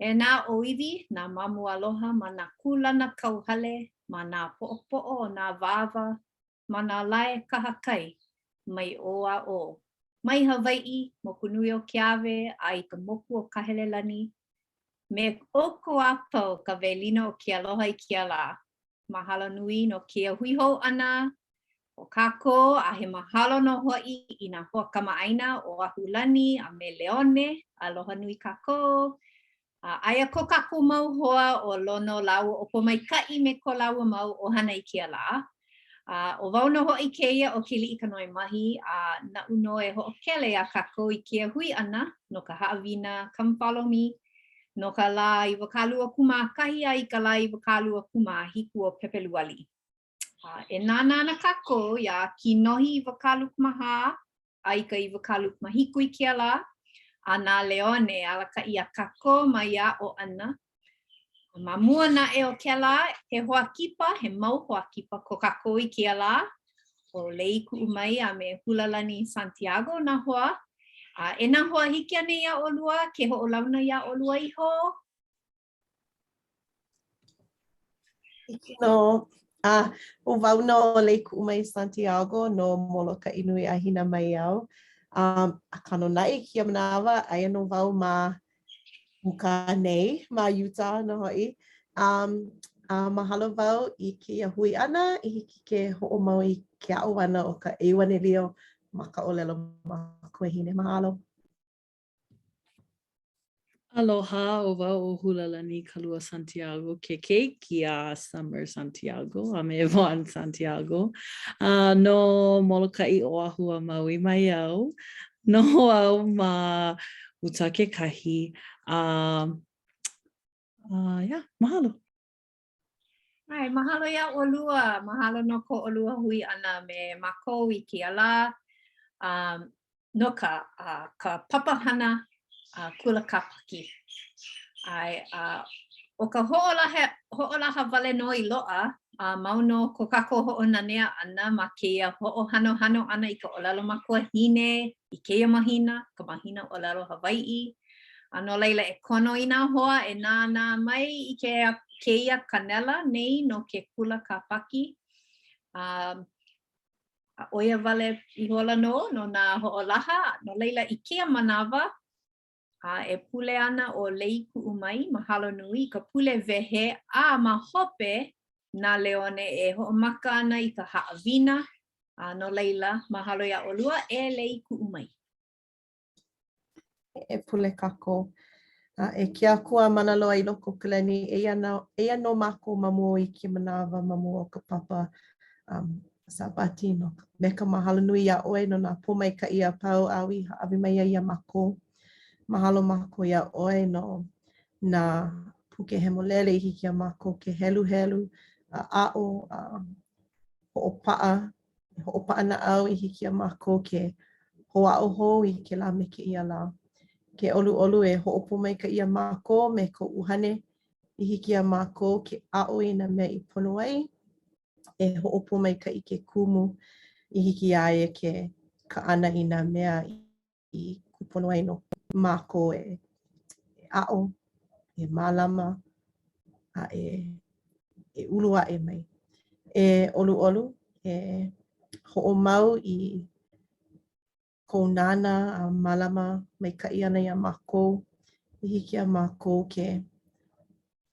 E nā ʻōiwi, nā mamo aloha ma nā kūlana kauhale, ma nā poʻopoʻo o nā awāwa, ma nā lae kahakai, mai ʻō a ʻō. Mai Hawaiʻi, moku nui o Keawe a i ka moku o Kahelelani, me ʻoukou a pau ka welina o ke aloha i kēia lā. Mahalo nui no kēia hui hou ʻana o kākou a he mahalo nō hoʻi i nā hoa kamaʻāina o Ahulani a me Leone. Aloha nui kākou. A aia ko kākou mau hoa ʻo Lono lāua ʻo Pōmaikaʻi me ko lāua mau ʻohana i kēia lā. A ʻo wau nō hoʻi kēia ʻo Keliʻikanoe Mahi a naʻu nō e hoʻokele iā kākou i kēia hui ʻana no ka haʻawina Come Follow Me no ka lā 21 a i ka lā 27 o Pepeluali. A e nānā ana kākou iā Kinohi 24 a i ka 27 i kēia lā, a na Leone e alakaʻi iā kākou ma ia aʻo ʻana. Ma mua naʻe o kēlā, he hoa kipa, he mau hoa kipa ko kākou i kēia lā, ʻo Lei Kuʻumai a me Hulalani Santiago nā hoa. A e nā hoa, hiki anei iā ʻolua ke hoʻolauna iā ʻolua iho? Hiki nō. A, ʻo wau nō ʻo Lei Kuʻumai Santiago no Molokaʻi nui a Hina mai au. Um, akā nō naʻe i kēia manawa, aia nō wau ma uka nei, ma Utah nō hoʻi. Um, a mahalo wau i kēia hui ʻana i hiki ke hoʻomau i ke aʻo ʻana o ka ʻEuanelio ma ka ʻōlelo makuahine. Mahalo. Aloha, ʻo wau ʻo Hulalani Kalua Santiago, ke keiki a Summer Santiago a me Vaughn Santiago. Uh, no Molokaʻi, Oʻahu a Maui mai au. Noho au ma Utah kekahi. A, uh, yeah, mahalo. ʻAe, mahalo iā ʻolua. Mahalo no ko ʻolua hui ʻana me mākou i kēia lā. Um, no ka, uh, ka papahana uh, kula kāpaki. ʻAe, a ʻo ka hoʻolaha, hoʻolaha wale nō i loaʻa, a mau nō ko kākou hoʻonanea ʻana ma kēia hoʻohanohano ʻana i ka ʻōlelo makuahine i kēia mahina, ka mahina ʻōlelo Hawaiʻi. A no laila, e kono i nā hoa e nānā mai i ke, kēia kanela nei no ke kula kāpaki. A, a ʻo ia wale ihola nō no nā hoʻolaha. No laila, i kēia manawa, A e pule ana ʻo Lei Kuʻumai, mahalo nui, i ka pule wehe, a ma hope na Leone e hoʻomaka ana i ka haʻawina, a no laila, mahalo iā ʻolua, e Lei Kuʻumai. E pule kākou. A e ke Akua mana loa i loko o ka lani, eia nō, eia nō mākou ma mua i kēia manawa ma mua o ka papa um, Sābati no me ka mahalo nui iā ʻoe no nā pōmaikaʻi a pau āu i hāʻawi mai ai iā mākou. Mahalo mākou iā ʻoe no nā puke hemolele i hiki iā mākou ke heluhelu a aʻo a hoʻopaʻa, hoʻopaʻa naʻau i hiki iā mākou ke hoʻāʻo hou i kēlā me kēia lā. Ke ʻoluʻolu e hoʻopōmaikaʻi iā mākou me kou ʻUhane i hiki iā mākou ke aʻo i nā mea i pono ai e hoʻopōmaikaʻi ke kumu i hiki iā ia ke kaʻana i nā mea i kūpono ai no mākou e aʻo, e mālama, a e, e ulu aʻe mai. E ʻoluʻolu, e hoʻomau i kou nānā a mālama maikaʻi ʻana iā mākou, i hiki iā mākou ke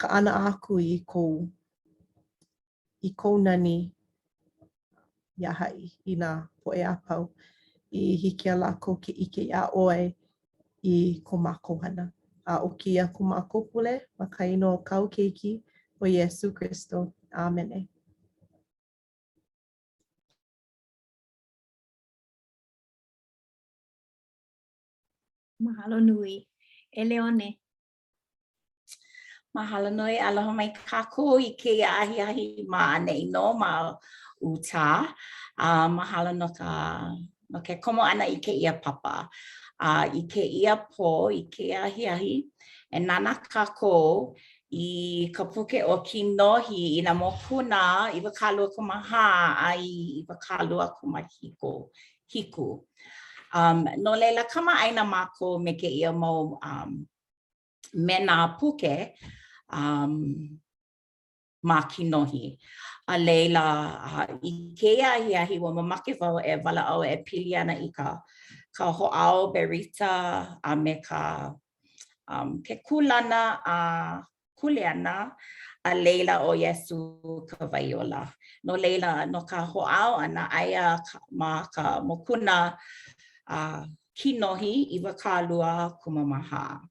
kaʻana aku i kou i kou nani iā haʻi i nā poʻe a pau i hiki iā lākou ke ʻike iā ʻoe i ko mākou hana. A ʻo kēia ko mākou pule ma ka inoa o kāu Keiki, ʻo Iesū Kristo. ʻĀmene. Mahalo nui. E Leone. Mahalo nui, aloha mai kākou i kēia ahiahi ma ʻaneʻi nō ma Utah. A mahalo no ka no ke komo ʻana i kēia papa. A i kēia pō, i kēia ahiahi, e nānā kākou i ka puke ʻo Kinohi i nā mokuna 24 a i 27. Hiku. Um, no laila, kamaʻāina mākou me kēia mau um, me nā puke um, ma kinohi. A laila, i kēia ahiahi, ua mamake wau e walaʻau e pili ana i ka, ka hoʻāo berita a me ka, um, ke kūlana a kuleana, a laila ʻo Iesū ka wai ola. No laila, no ka hoʻāo ʻana, aia ma ka mokuna uh, kinohi 20 kumamāhā.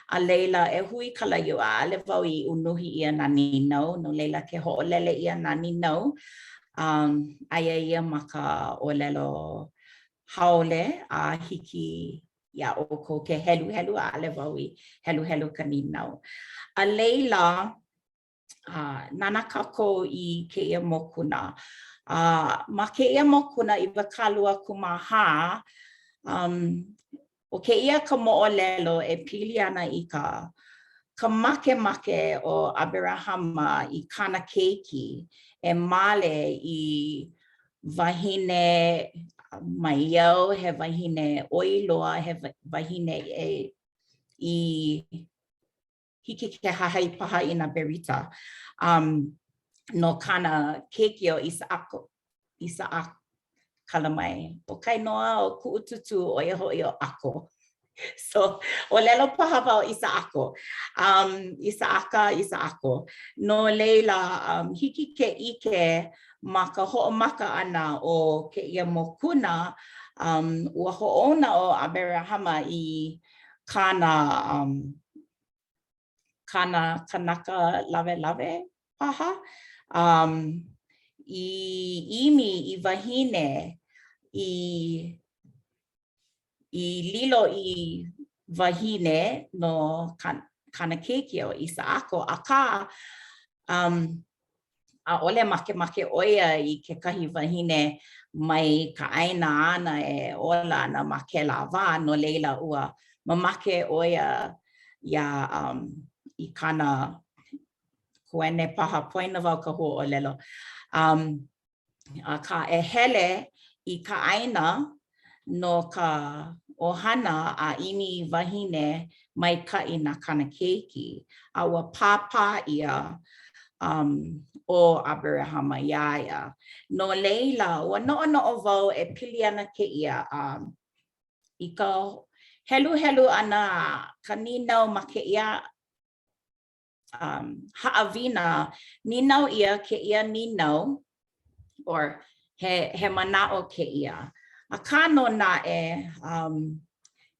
A laila, e huikala you, ʻaʻole wau i unuhi ʻia nā nīnau, no laila ke hoʻolele ʻia nā nīnau, um, aia ia ma ka ʻōlelo haole a hiki iā ʻoukou ke heluhelu, ʻaʻole wau i heluhelu ka nīnau. A laila, uh, nānā kākou i kēia mokuna. Uh, ma kēia mokuna 24, um, ʻo kēia ka moʻolelo e pili ana i ka ka makemake o ʻAberahama i kāna keiki e male i wahine maiau, he wahine ʻoi loa, he wahine e i hiki ke hahai paha i nā berita um, no kāna keiki ʻo ʻIsaʻako, ʻIsaʻaka kala mai. ʻO ka inoa o kuʻu tūtū, ʻo ia hoʻi ʻo ʻAko. So, ʻōlelo paha wau ʻIsaʻako. Um, ʻIsaʻaka, ʻIsaʻako. No laila, um, hiki ke ʻike ma ka hoʻomaka ʻana o kēia mokuna, um, ua hoʻouna ʻo ʻAberahama i kāna um, kāna kanaka lawelawe paha um, i ʻimi i wahine i i lilo i wahine no kāna keiki ʻo ʻIsaʻako, akā um, ʻaʻole makemake ʻo ia i kekahi wahine mai ka ʻāina āna e ola ana ma kēlā wā, no laila ua mamake ʻo ia iā um, i kāna kuene paha, poina wau ka huaʻōlelo. Um, akā e hele i ka ʻāina no ka ʻohana a ʻimi i wahine maikaʻi na kāna keiki, a ua pāpā ʻia um, ʻo ʻAberahama iā ia. No laila, ua noʻonoʻo wau e pili ana kēia um, i ka heluhelu ʻana ka nīnau ma kēia um, haʻawina, nīnau ʻia kēia nīnau, or he, he manaʻo kēia. Akā nō naʻe, um,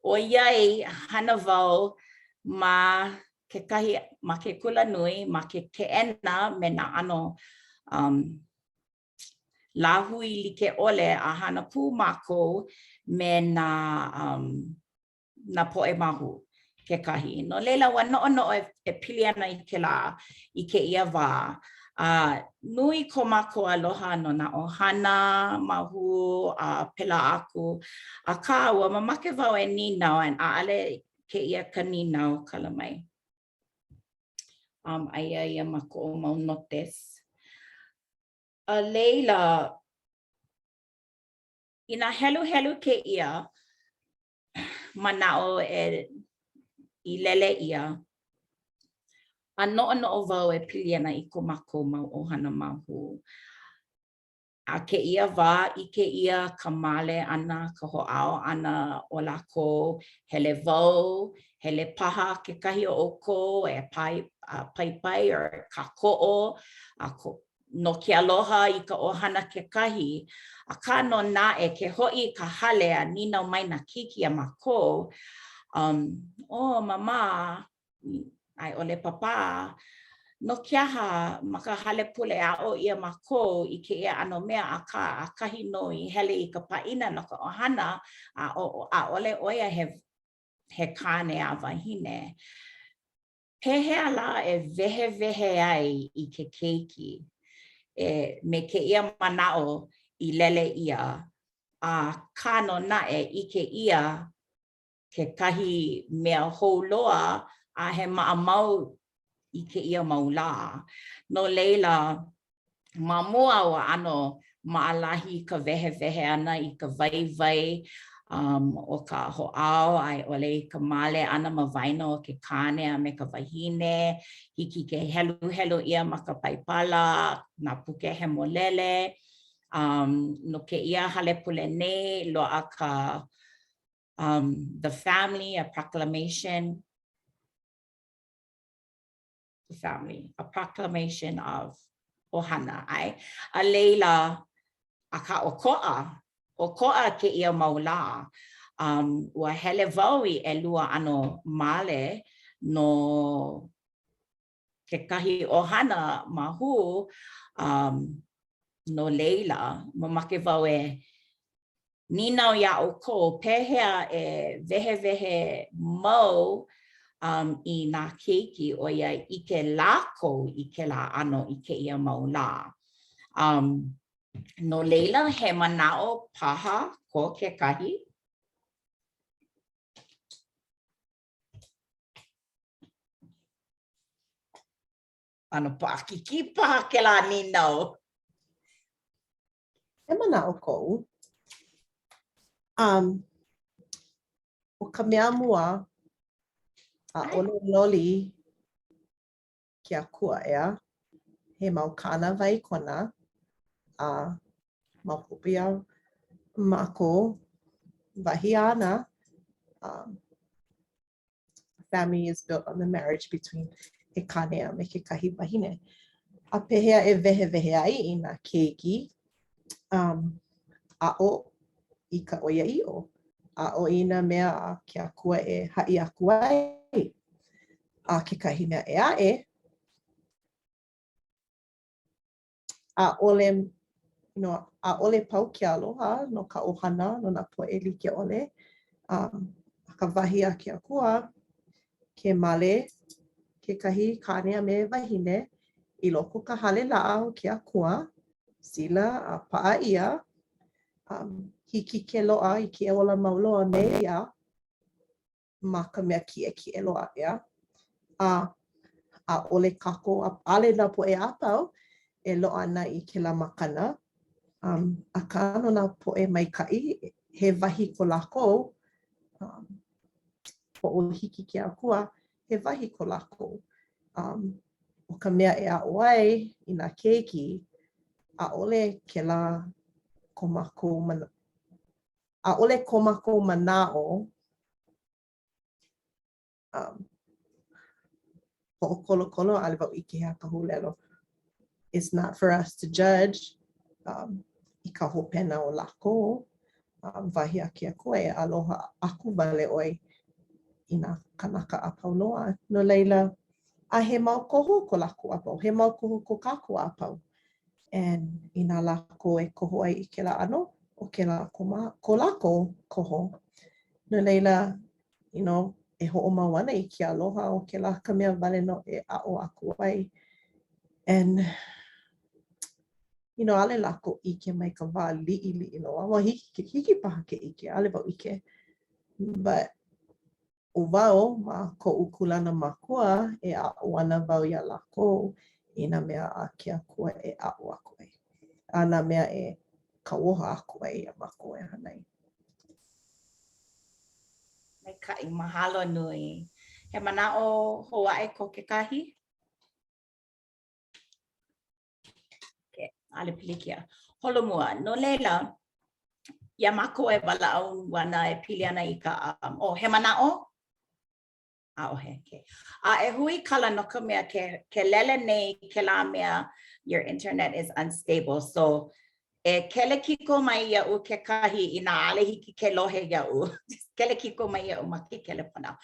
ʻoiai hana wau ma kekahi, ma ke kulanui, ma ke keʻena me nā ʻano um, lāhui like ʻole a hana pū mākou me nā um, nā poʻe māhū kekahi. No laila, ua noʻonoʻo e, e pili ana i kēlā, i kēia wā. A nui ko mākou aloha no nā ʻohana māhū a pēlā aku. Akā, ua mamake wau e nīnau, and ʻaʻole kēia ka nīnau kala mai. Um, aia ia ma koʻu mau notes. A laila, inā heluhelu kēia, manaʻo e i lele ʻia, a noʻonoʻo wau e pili ana i ko mākou mau ʻohana māhū. A kēia wā, ʻike ʻia ka male ʻana, ka hoʻāo ʻana o lākou, hele wau, hele paha kekahi o ʻoukou e paipai or kākoʻo a no ke aloha i ka ʻohana kekahi, akā nō naʻe ke hoʻi i ka hale a nīnau mai nā keiki iā mākou, um, oh, māmā, a i ʻole pāpā, no ke aha ma ka hale pule aʻo ʻia mākou i kēia ʻano mea, akā, ʻakahi nō i hele i ka pāʻina no ka ʻohana, a ʻaʻole ʻo ia he, he kāne a wahine. Pehea lā e wehewehe ai i ke keiki e me kēia manaʻo i lele ʻia, akā nō naʻe ʻike ʻia kekahi mea hou loa a he maʻamau i kēia mau lā. No laila, ma mua ua ʻano maʻalahi ka wehewehe ʻana i ka waiwai. Um, ʻo ka hoʻāo a i ʻole i ka male ʻana ma waena o ke kāne a me ka wahine, hiki ke heluhelu ʻia ma ka Paipala, nā puke hemolele. Um, no kēia hale pule nei, loaʻa ka um, the family, a proclamation, the family, a proclamation of ʻohana, ʻae. A laila, akā ʻokoʻa, ʻokoʻa kēia mau lā, um, ua hele wau i ʻelua ʻano male no kekahi ʻohana māhū, um, no laila, mamake wau e nīnau iā ʻoukou, pehea e wehewehe mau um, i nā keiki ʻoiai ʻike lākou i kēlā ʻano i kēia mau lā. Um, no laila, he manaʻo paha ko kekahi? ʻAno paʻakikī paha kēlā nīnau. He manaʻo koʻu. Um, ʻo ka mea mua, ʻaʻole loli ke akua, ʻeā? He mau kānāwai kona, a maopopo iā mākou, wahi āna, um, family is built on the marriage between he kāne a me kekahi wahine. A pehea e wehewehe ai i nā keiki, um, aʻo i ka ʻoiaʻiʻo, aʻo i nā mea a ke akua e haʻi aku ai. A kekahi mea ʻē aʻe, ʻaʻole, you know, ʻaʻole pau ke aloha no ka ʻohana, no nā poʻe like ʻole. Um, akā wahi a ke akua, ke male kekahi kāne a me wahine i loko ka hale laʻa o ke akua, sila a paʻa ʻia, um, hiki ke loaʻa i ke ola mau loa me ia, ma ka mea kiʻekiʻe loa, ʻeā? A ʻaʻole kākou, ʻaʻole nā poʻe a pau e loaʻa ana i kēlā makana, um, akā no nā poʻe maikaʻi, he wahi ko lākou, um, hoʻohiki ke akua, he wahi ko lākou. Um, ʻo ka mea e aʻo ai i nā keiki, ʻaʻole kēlā ko mākou mana, ʻaʻole ko mākou manaʻo um, hoʻokolokolo, ʻaʻole wau ʻike he aha ka huaʻōlelo. It's not for us to judge um, i ka hopena o lākou. Um, wahi a ke akua e aloha aku wale ʻoe i nā kānaka a pau loa. No laila, a he mau koho ko lākou a pau, he mau koho ko kākou a pau. And inā lākou e koho ai i kēlā ʻano, ʻo kēlā ko, ma, ko lākou koho. No laila, you know, e hoʻomau ana i ke aloha ʻo kēlā ka mea wale nō e aʻo aku ai. And, you know, ʻaʻole lākou ʻike mai ka wā liʻiliʻi loa. Well, hiki, hiki paha ke ʻike, ʻaʻole wau ʻike. But, ʻO wau, ma koʻu kūlana makua, e aʻo ana wau iā lākou i nā mea a ke Akua e aʻo aku ai, a nā mea e kauoha aku ai iā mākou e hana ai. Maikaʻi, mahalo nui. He manaʻo hou aʻe ko kekahi? Okay, ʻaʻole pilikia. Holomua. No laila, iā mākou e walaʻau ana e pili ana i ka, um, oh, he manaʻo? ʻAʻohe. Okay. A e huikala no ka mea ke, ke lele nei kēlā mea, your internet is unstable. So, E kelekiko mai iaʻu kekahi inā ʻaʻole hiki ke lohe iaʻu. Kelekiko mai iaʻu ma ke kelepona.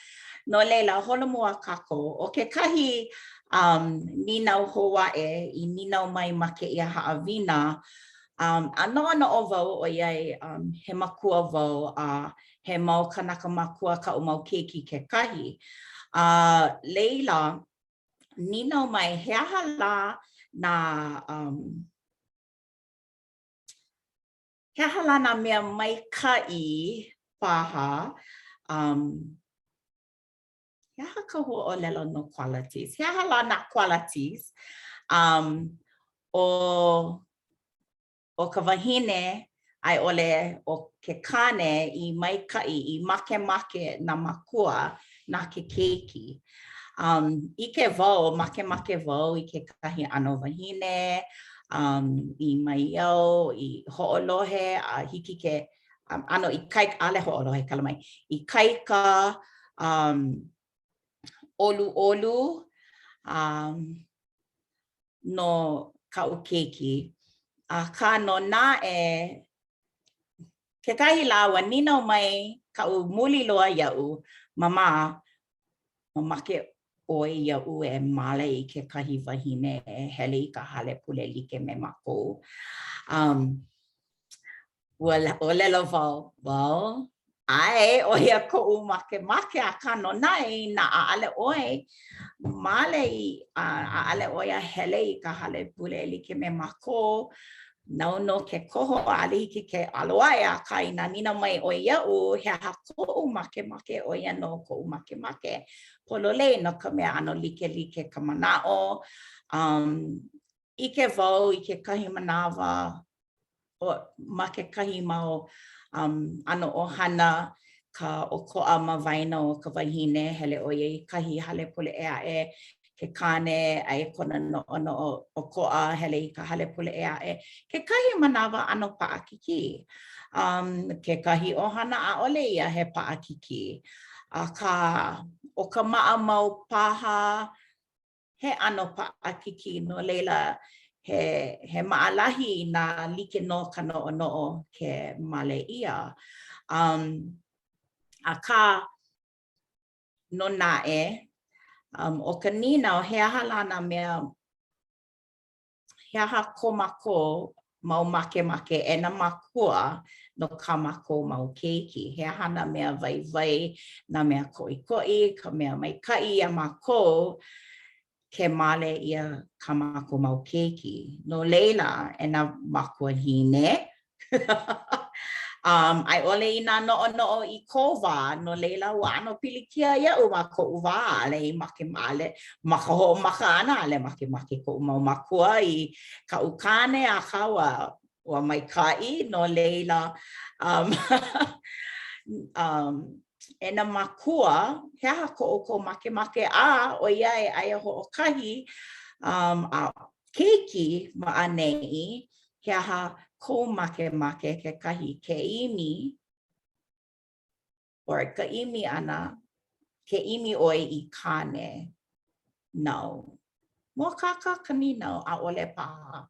No laila, holomua kākou. ʻO kekahi um, nīnau hou aʻe i nīnau mai ma kēia haʻawina, um, a noʻonoʻo wau ʻoiai um, he makua wau a he mau kanaka makua kaʻu mau keiki kekahi. A laila, nīnau mai, he aha lā nā um, He aha lā nā mea maikaʻi paha, um, he aha ka huaʻōlelo no qualities? He aha lā nā qualities um, o, o ka wahine. A i ʻole ʻo ke kāne i maikaʻi, i makemake nā mākua na ke keiki. Um, ʻike wau, makemake wau i kekahi ʻano wahine, um, i maiau, i hoʻolohe a hiki ke um, ʻano ikaika, ʻaʻole hoʻolohe kala mai, ikaika, um, ʻoluʻolu, um, no kaʻu keiki. Akā nō naʻe, kekahi lā ua nīnau mai kaʻu muli loa iaʻu, Māmā, mamake ʻoe iaʻu e male i kekahi wahine e hele i ka hale pule like me mākou? Um, Ua ʻōlelo wau, well, ʻae, ʻo ia koʻu makemake, akā nō naʻe, inā ʻaʻale ʻoe male i, a ʻaʻale ʻoe a hele i ka hale pule e like me mākou, nāu nō ke koho, ʻaʻale hiki ke ʻalo aʻe, akā inā nīnau mai ʻoe iaʻu, he aha koʻu makemake, ʻo ia nō koʻu makemake pololei, no ka mea, ʻano likelike ka manaʻo. Um, ʻike wau i kekahi manawa, ma kekahi mau um, ʻano ʻohana ka ʻokoʻa ma waena o ka wahine, hele ʻo ia i kahi hale pule ʻē aʻe, ke kāne, aia kona noʻonoʻo ʻokoʻa, hele i ka hale pule ʻē aʻe. Kekahi manawa ʻano paʻakikī. Um, kekahi ʻohana ʻaʻole ia he paʻakikī. Akā, ʻo ka maʻamau paha, he ʻano paʻakikī, no laila, he, he maʻalahi inā like nō ka noʻonoʻo ke male ʻia. Um, akā, nō naʻe, um, ʻo ka nīnau, he aha lā nā mea he aha ko mākou mau makemake e nā mākua no kā mākou mau keiki? He aha nā mea waiwai, nā mea koʻikoʻi, ka mea maikaʻi iā mākou ke male ʻia kā mākou mau keiki? No laila, e nā makuahine, Um, a i ʻole inā noʻonoʻo i kō wā, no laila ua ʻano pilikia iaʻu ma koʻu wā, ʻaʻole i make, ʻaʻole, ma ka hoʻomaka ʻana, ʻaʻole makemake koʻu mau mākua i kaʻu kāne, akā ua, ua maikaʻi, no laila, um, um, e nā mākua, he aha ko ʻoukou makemake a ʻoiai aia hoʻokahi um, a keiki ma ʻaneʻi, He aha kou makemake kekahi ke ʻimi or ka ʻimi ʻana ke ʻimi ʻoe i kāne nāu? Mōakāka ka nīnau, ʻaʻole paha.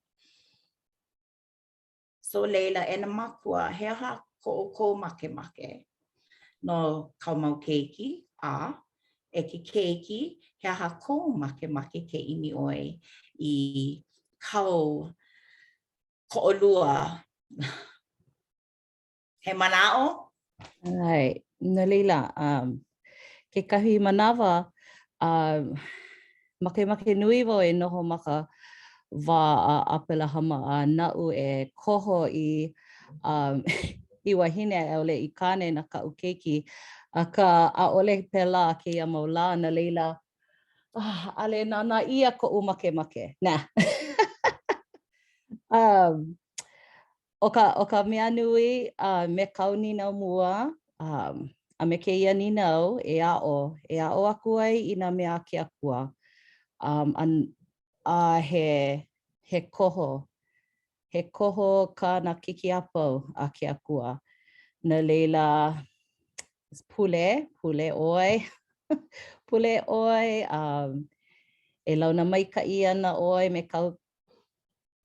So laila, e nā mākua, he aha ko ʻoukou makemake no kāu mau keiki, a e ke keiki, he aha kou makemake ke ʻimi ʻoe i kāu koʻolua? He manaʻo? ʻAe, no laila, um, kekahi manawa, um, makemake nui wau e noho ma ka wā a ʻApelahama a naʻu e koho i um, i wahine a i ʻole i kāne na kaʻu keiki, akā ʻaʻole pēlā kēia mau lā, no laila, ah, ʻaʻole nānā ʻia koʻu makemake. Nah. um, ʻo ka, ʻo ka mea nui uh, me kāu nīnau mua, um, a me kēia nīnau e aʻo, e aʻo aku ai i nā mea a ke Akua. Um, a, a he, he koho, he koho kā nā keiki a pau a ke Akua. No laila, pule, pule ʻoe, pule ʻoe, um, e launa maikaʻi ana ʻoe me kāu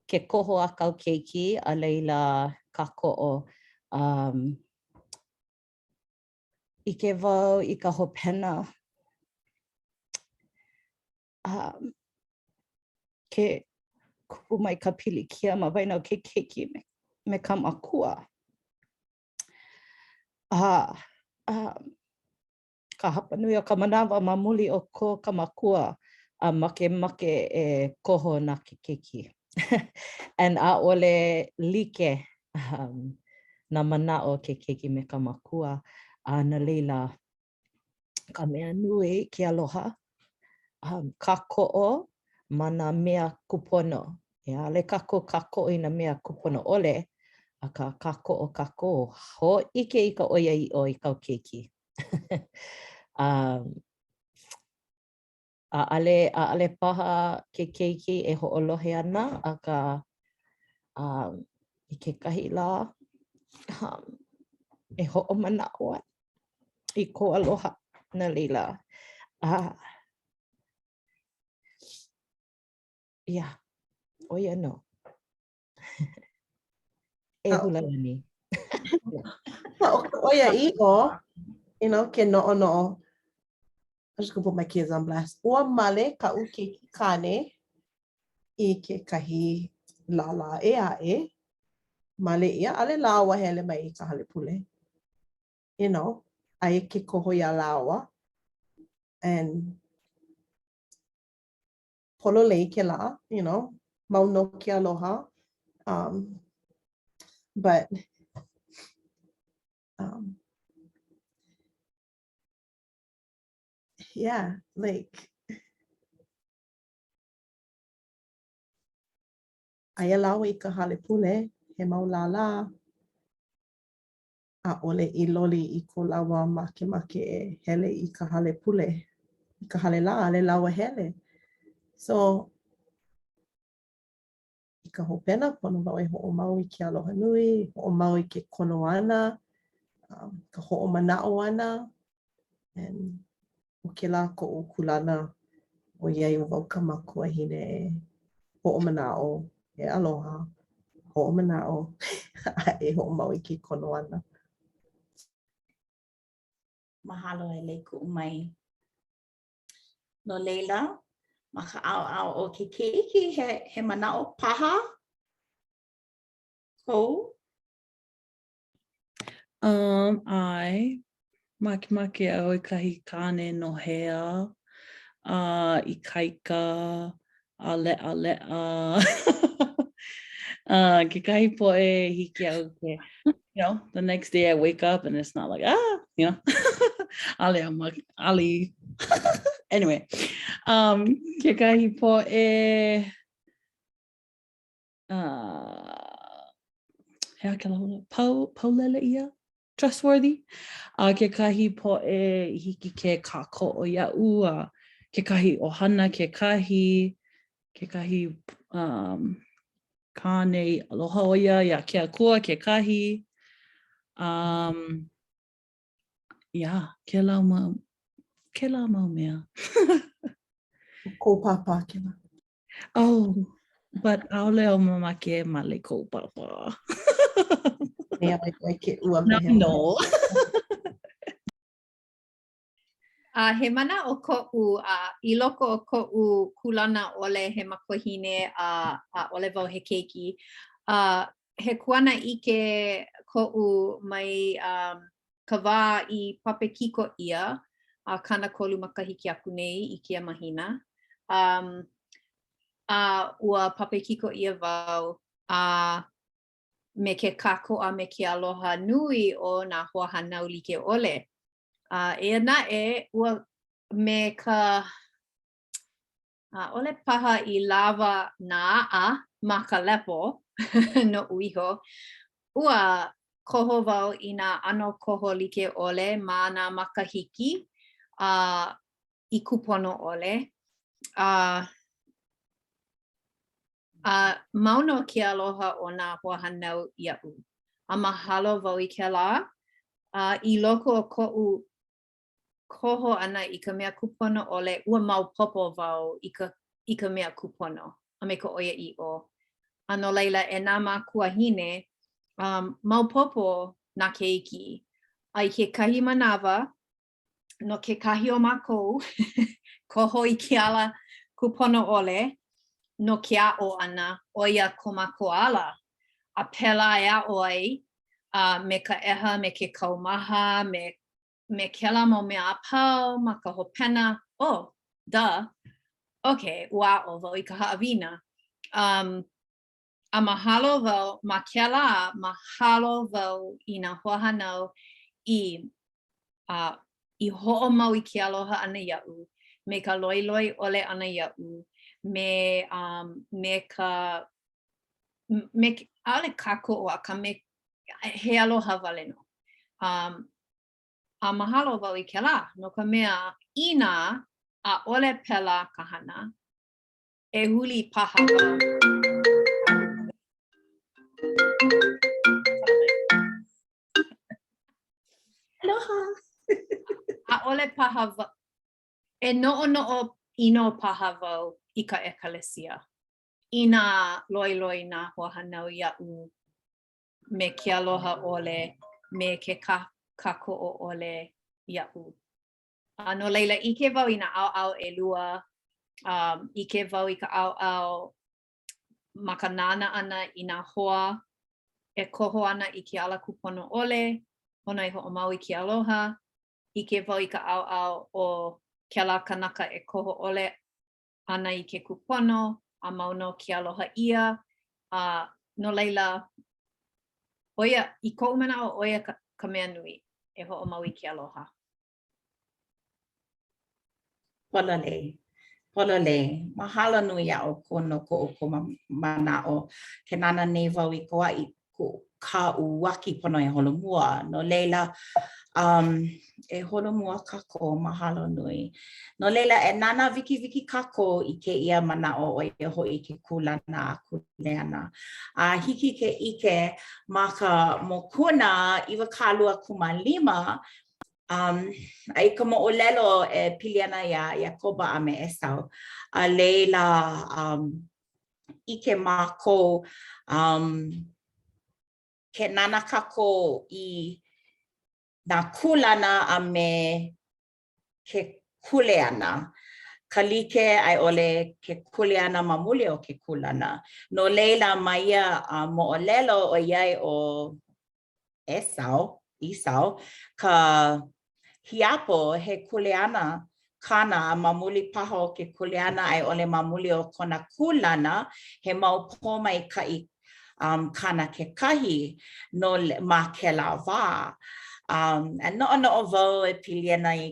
ke koho a kāu keiki, a laila kākoʻo. Um, ʻike wau i ka hopena um, ke kupu mai ka pilikia ma waena o ke keiki me, me ka makua. A um, ka hapanui o ka manawa ma muli o ko ka makua a makemake e koho na ke keiki. And ʻaʻole like um, nā manaʻo o ke keiki me ka makua. A no laila, ka mea nui ke aloha, um, kākoʻo ma nā mea kūpono. ʻAʻole kākou kākoʻo i nā mea kūpono ʻole. Akā, kākoʻo kākou, hōʻike i ka ʻoiaʻiʻo i kāu keiki. um, ʻaʻale, ʻaʻale paha ke keiki e hoʻolohe ana, akā um, i kekahi lā um, e hoʻomanaʻo ai i kou aloha no laila. Uh, yeah, ʻo ia nō. E Hulalani. ʻO ka ʻoiaʻiʻo, you know, ke noʻonoʻo, I'm just gonna put my kids on blast. Ua male kaʻu keiki kāne i kekahi lālā ʻē aʻe. Male ʻia, ʻaʻole lāua hele mai i ka hale pule. You know, aia ke koho iā lāua. And pololei kēlā, you know, mau nō ke aloha. Um, but um, yeah, like, aia lāua i ka hale pule, he mau lālā, ʻaʻole i loli i ko lāua makemake e hele i ka hale pule, i ka hale lā, ʻaʻole lāua hele. So, i ka hopena, pono wau e hoʻomau i ke aloha nui, hoʻomau i ke kono ʻana, um, ka hoʻomanaʻo ʻana, and ʻo kēlā koʻu kūlana ʻoiai ʻo wau ka makuahine e hoʻomanaʻo, e aloha, hoʻomanaʻo, a e hoʻomau i ke kono ʻana. Mahalo e Leikuʻumai. No laila, ma ka ʻaoʻao o ke keiki, he, he manaʻo paha kou? Um, ʻae, makemake au i kahi kāne nohea, a uh, ikaika, a leʻaleʻa. uh, kekahi poʻe hiki iaʻu ke, you know, the next day I wake up and it's not like, ah, you know, ʻaʻole au mak, ʻaʻole. anyway, um, kekahi poʻe, uh, he aha kēlā hula? Pau, paulele ʻia? Trustworthy? A kekahi poʻe i hiki ke kākoʻo iaʻu, a kekahi ʻohana, kekahi, kekahi um, kāne i aloha ʻo ia iā ke akua, kekahi. Um, yeah, kēlā mau, kēlā mau mea. Kou pāpā kēlā. Oh, but ʻaʻole au mamake e male i koʻu pāpā. Mea ai ʻoe ke ua me he No. A he manaʻo koʻu, a i loko o koʻu kūlana ʻole he makuahine a ʻaʻole wau he keiki, a he kuanaʻike koʻu mai um, ka wā i papekiko ʻia a 30 makahiki aku nei i kēia mahina. Um, a ua papekiko ʻia wau a me ke kākoʻo a me ke aloha nui o nā hoahānau like ʻole. A eia naʻe, ua me ka ʻaʻole paha i lawa nā aʻa ma ka lepo noʻu iho, ua koho wau i nā ʻano koho like ʻole ma nā makahiki a i kūpono ʻole. A a mau nō ke aloha o nā hoahānau iaʻu. A mahalo wau i kēlā. A i loko o koʻu koho ʻana i ka mea kūpono ʻole, ua maopopo wau i ka i ka mea kūpono a me ka ʻoiaʻiʻo. A no laila, e nā mākuahine, um, maopopo nā keiki. A i kekahi manawa, no kekahi o mākou, koho i ke ala kūpono ʻole no ke aʻo ʻana, ʻo ia ko mākou ala. A pēlā e aʻo ai, a me ka ʻeha, me ke kaumaha, me me kēlā mau mea a pau ma ka hopena, oh, duh, okay, ua aʻo wau i ka haʻawina. Um, a mahalo wau ma kēlā, mahalo wau i nā hoahānau i, uh, i hoʻomau i ke aloha ʻana iaʻu, me ka loiloi ʻole ʻana iaʻu, me, um, me ka, me, ʻaʻole kākoʻo, akā me. He aloha wale nō. Um, a mahalo wau i kēlā, no ka mea, inā ʻaʻole pēlā ka hana, e huli paha wau. Aloha! ʻAʻole paha wau, e noʻonoʻo ʻino paha wau i ka ʻekalesia. Inā loiloi nā hoahānau iaʻu me ke aloha ʻole, me ke kākoʻo ʻole iaʻu. A no laila, ʻike wau i nā ʻaoʻao ʻelua, um, ʻike wau i ka ʻaoʻao ma ka nānā ʻana i nā hoa e koho ana i ke ala kūpono ʻole, pono e hoʻomau i ke aloha. ʻIke wau i ka ʻaoʻao o kēlā kanaka e koho ʻole ana i ke kūpono a mau nō ke aloha ʻia, a no laila, ʻo ia, i koʻu manaʻo, ʻo ia ka, ka mea nui, e hoʻomau i ke aloha. Pololei. Pololei. Mahalo nui iā ʻoukou no ko ʻoukou manaʻo. Ke nānā nei wau i ka uahi, ka uaki pono e holomua. No laila, um, e holomua kākou, mahalo nui. No laila, e nānā wikiwiki kākou i kēia manaʻo ʻo ia hoʻi ke kūlana a kuleana. A hiki ke ʻike ma ka mokuna 25, um, a i ka moʻolelo e pili ana iā Iakoba a me ʻEsau. A laila, um, ʻike mākou, um, ke nānā kākou i nā kūlana a me ke kuleana, ka like a i ʻole ke kuleana ma muli o ke kūlana. No laila, ma ia uh, moʻolelo ʻoiai ʻo ʻEsau, Esau, ka hiapo, he kuleana kāna a ma muli paha o ke kuleana a i ʻole ma muli o kona kūlana, he mau pōmaikaʻi um, kāna kekahi no ma kēlā wā. Um, a noʻonoʻo wau e pili ana i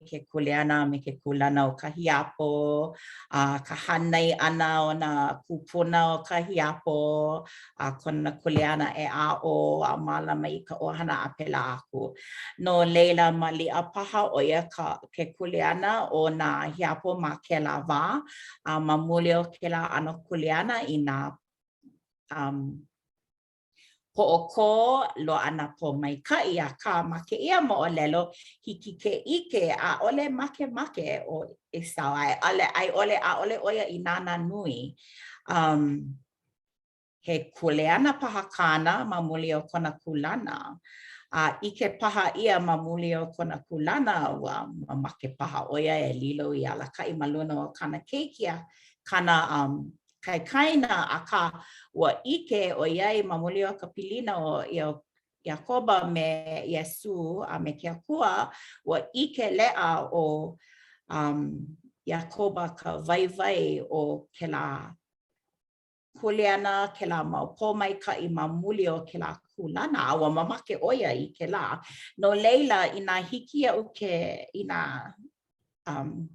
ke kuleana a me ke kūlana o ka hiapo, a ka hānai ʻana o nā kūpuna o ka hiapo, a kona kuleana e aʻo a mālama i ka ʻohana a pēlā aku. No laila, maliʻa paha ʻo ia ka ke kuleana o nā hiapo ma kēlā wā, a ma muli o kēlā ʻano kuleana i nā um, hoʻokō loaʻa nā pōmaikaʻi, akā ma kēia moʻolelo, hiki ke ʻike ʻaʻole makemake ʻo ʻEsau a a i ʻole ʻaʻole ʻo ia i nānā nui. Um, he kuleana paha kāna ma muli o kona kūlana. A ʻike paha ʻia ma muli o kona kūlana, ua mamake paha ʻo ia e lilo i alakaʻi ma luna o kāna keiki a kāna um, kaikaina, akā, ua ʻike ʻoiai ma muli o ka pilina o Iakoba me Iesū a me ke Akua, ua ʻike leʻa ʻo um, Iakoba ka waiwai o kēlā kuleana, kēlā mau pōmaikaʻi ma muli o kēlā kūlana, a ua mamake ʻo ia i kēlā. No laila, inā hiki iaʻu ke, inā um,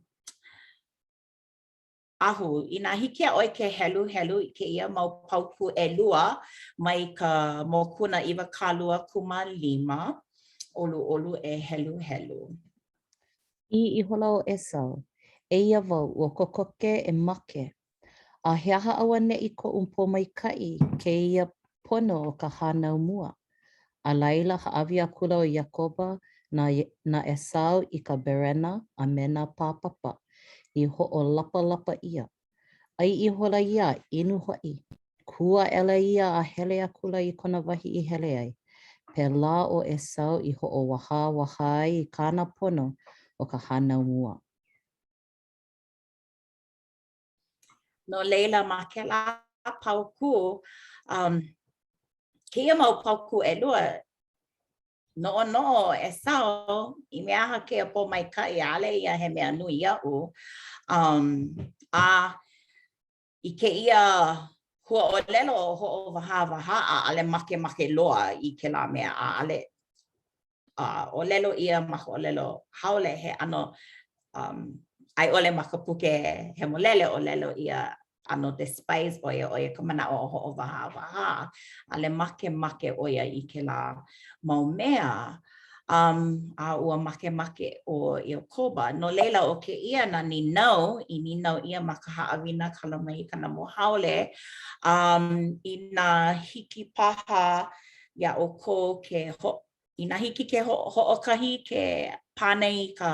Ahu, inā hiki iā ʻoe ke heluhelu i kēia mau paukū ʻelua mai ka mokuna 25, ʻoluʻolu e heluhelu. ʻĪ ihola ʻo ʻEsau, Eia wau, ua kokoke e make. A he aha auaneʻi koʻu pōmaikaʻi kēia pono o ka hānau mua? A laila hāʻawi akula ʻo Iakoba na na ʻEsau i ka berena a me nā pāpapa i hoʻolapalapa ʻia. ʻAi ihola ia, inu hoʻi. Kū aʻela ia a hele akula i kona wahi i hele ai. Pēlā ʻo ʻEsau i hoʻowahāwahā ai i kāna pono o ka hānau mua. No laila, ma kēlā paukū, um, kēia mau paukū ʻelua, noʻonoʻo ʻo ʻEsau, i mea aha kēia pōmaikaʻi, ʻaʻole ia he mea nui iaʻu. Um, a i kēia huaʻōlelo hoʻowahāwahā, ʻaʻole makemake loa i kēlā mea, ʻaʻole uh, ʻōlelo ʻia ma ka ʻōlelo haole he ʻano um, a i ʻole ma ka puke hemolele ʻōlelo ʻia. ʻano despise ʻo ia, ʻo ia ka manaʻo o hoʻowahāwahā, ʻaʻole makemake ʻo ia i kēlā mau mea. Um, a ua makemake ʻo Iakoba. No laila, ʻo kēia nā nīnau i nīnau ʻia ma ka haʻawina Kala Mai Ka Namu Haole, um, inā hiki paha iā ʻoukou ke ho inā hiki ke ho hoʻokahi ke pane i ka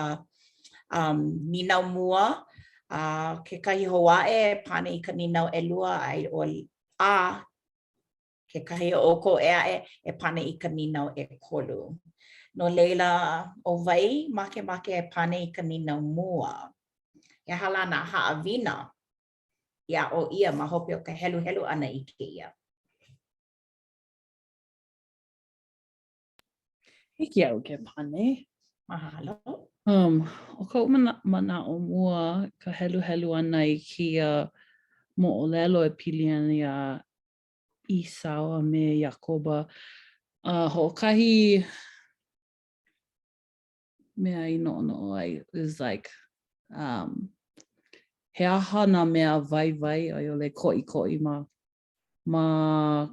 um, nīnau mua, a kekahi hou aʻe e pane i ka nīnau ʻelua, a i ʻole, a kekahi o ʻoukou ʻē aʻe e pane i ka nīnau ʻekolu. No laila, ʻo wai makemake e pane i ka nīnau mua? He aha lā nā haʻawina i aʻo ʻia ma hope o ka heluhelu ʻana i kēia? Hiki iaʻu ke pane. Mahalo. Um, ʻo koʻu mana manaʻo mua ka heluhelu ʻana i kēia moʻolelo e pili ana iā ʻEsau a me Iakoba. Uh, hoʻokahi mea i noʻonoʻo ai is like, um, he aha nā mea waiwai a i ʻole koʻikoʻi ma, ma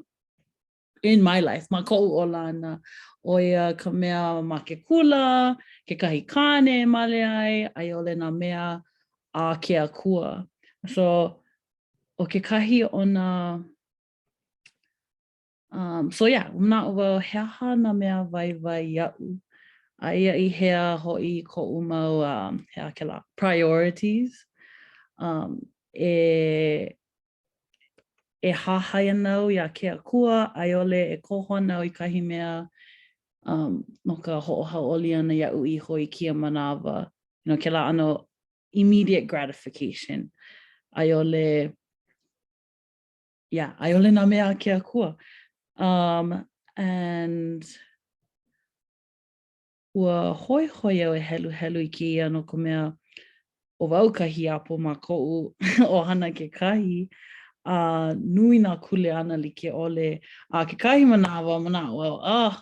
in my life, ma koʻu ola ʻana, ʻo ia ka mea ma ke kula, kekahi kāne e male ai, a i ʻole nā mea a ke akua. So, ʻo kekahi o nā, um, so yeah, manaʻo wau, he aha nā mea waiwai iaʻu? Aia i hea hoʻi koʻu mau, um, he aha kēlā, priorities, um, e e hahai ana au iā ke akua, a i ʻole e koho ana au i kahi mea um, no ka hoʻohauʻoli ʻana iaʻu iho i kēia manawa, you know, kēlā ʻano immediate gratification, a i ʻole, yeah, a i ʻole nā mea a ke akua. Um, and Ua hoihoi au e heluhelu i kēia no ka mea, ʻo wau ka hiapo ma koʻu ʻohana kekahi, a nui nā kuleana like ʻole. A kekahi manawa, manaʻo au, oh,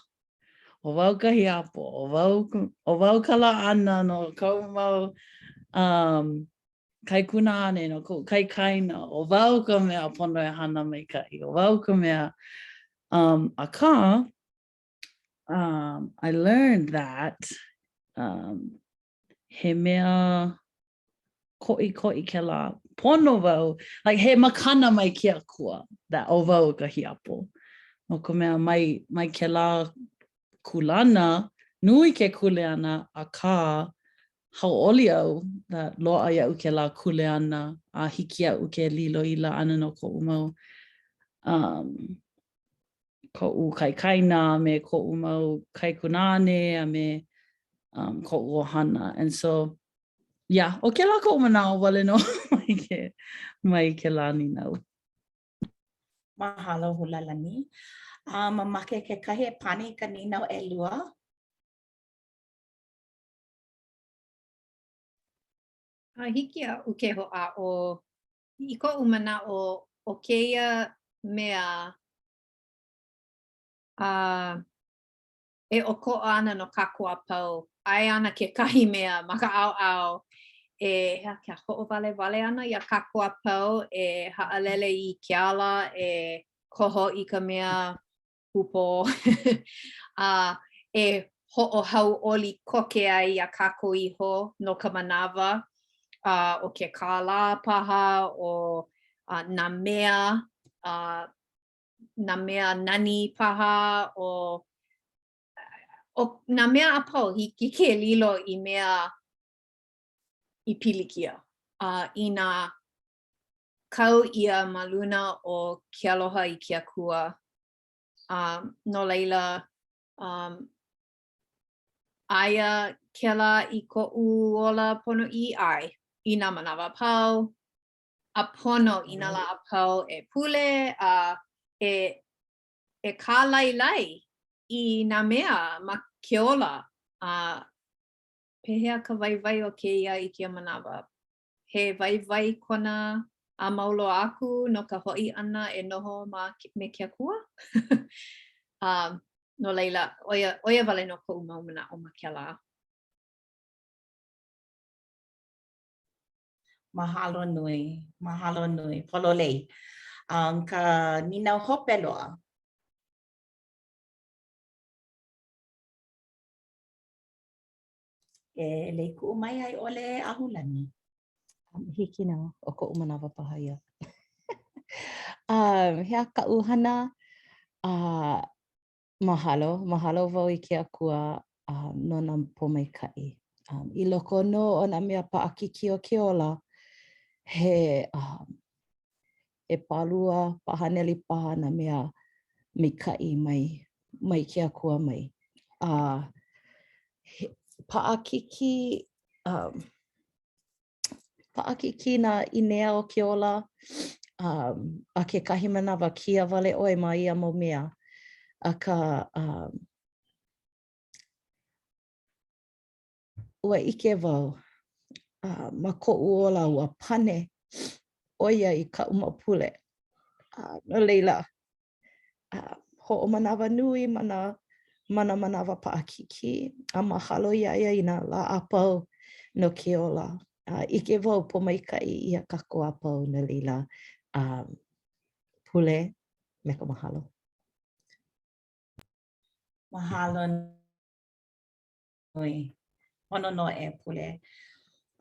ʻo wau ka hiapo, ʻo wau, ʻo wau ka laʻana no kaʻu mau um, kaikunāne, no koʻu kaikaina, ʻo wau ka mea pono e hana maikaʻi, ʻo wau ka mea. Um, akā, um, I learned that um, he mea koʻikoʻi kēlā pono wau, like he makana mai ke akua that ʻo wau ka hiapo. No ka mea mai, mai kēlā kūlana, nui ke kuleana, akā hauʻoli au that loaʻa iaʻu kēlā kuleana a hiki iaʻu ke lilo i laʻana no koʻu mau um, koʻu kaikaina a me koʻu mau kaikunāne a me um, koʻu ʻohana. And so, yeah, ʻo kēlā koʻu manaʻo wale nō mai, ke, mai kēlā nīnau. Mahalo, Hulalani. A mamake kekahi e pane i ka nīnau ʻelua? A hiki iaʻu ke hoʻāʻo I koʻu manaʻo, ʻo kēia mea a e ʻokoʻa ana no kākou a pau, aia ana kekahi mea ma ka ʻaoʻao e he aha ke hoʻowalewale ana iā kākou a pau e haʻalele i ke ala e koho i ka mea hūpō a e hoʻohauʻoli koke ai iā kākou iho no ka manawa, a ʻo ke kālā paha, ʻo nā mea, a nā mea nani paha, ʻo ʻo nā mea a pau, hiki ke lilo i mea i pilikia. A inā kau ʻia ma luna o ke aloha i ke Akua, A no laila, um, aia kēlā i koʻu ola ponoʻī, ʻae, i nā manawa a pau, a pono i nā lā a pau e pule a e, e kālailai i nā mea ma ke ola. A pehea ka waiwai o kēia i kēia manawa? He waiwai kona a mau loa aku no ka hoʻi ʻana e noho ma, me ke Akua? um, no laila, ʻo ia, ʻo ia wale nō koʻu mau manaʻo ma kēlā. Mahalo nui, mahalo nui, pololei. Um, ka nīnau hope loa. E lei kuʻu mai a i ʻole Ahulani. Um, hiki nō, ʻo koʻu manawa paha ia. um, he aha kaʻu hana? Uh, mahalo, mahalo wau i ke Akua um, no nā pōmaikaʻi. Um, I loko nō o nā mea paʻakikī o ke ola, he, um, he pālua, pāhaneli paha nā mea maikaʻi mai, mai ke Akua mai. A uh, he, paʻakikī, um, paʻakikī nā ʻīnea o ke ola, um, a kekahi manawa kia wale ʻoe ma ia mau mea. Akā, um, ua ʻike wau uh, ma koʻu ola ua pane ʻo ia i kaʻu mau pule. Uh, no laila, uh, hoʻomanawanui ma nā, ma nā manawa paʻakikī a mahalo iā ia i nā lā a pau no ke ola. Uh, ʻike wau pōmaikaʻi ʻia kākou a pau no laila, um, pule me ka mahalo. Mahalo nui. Pono nō e pule.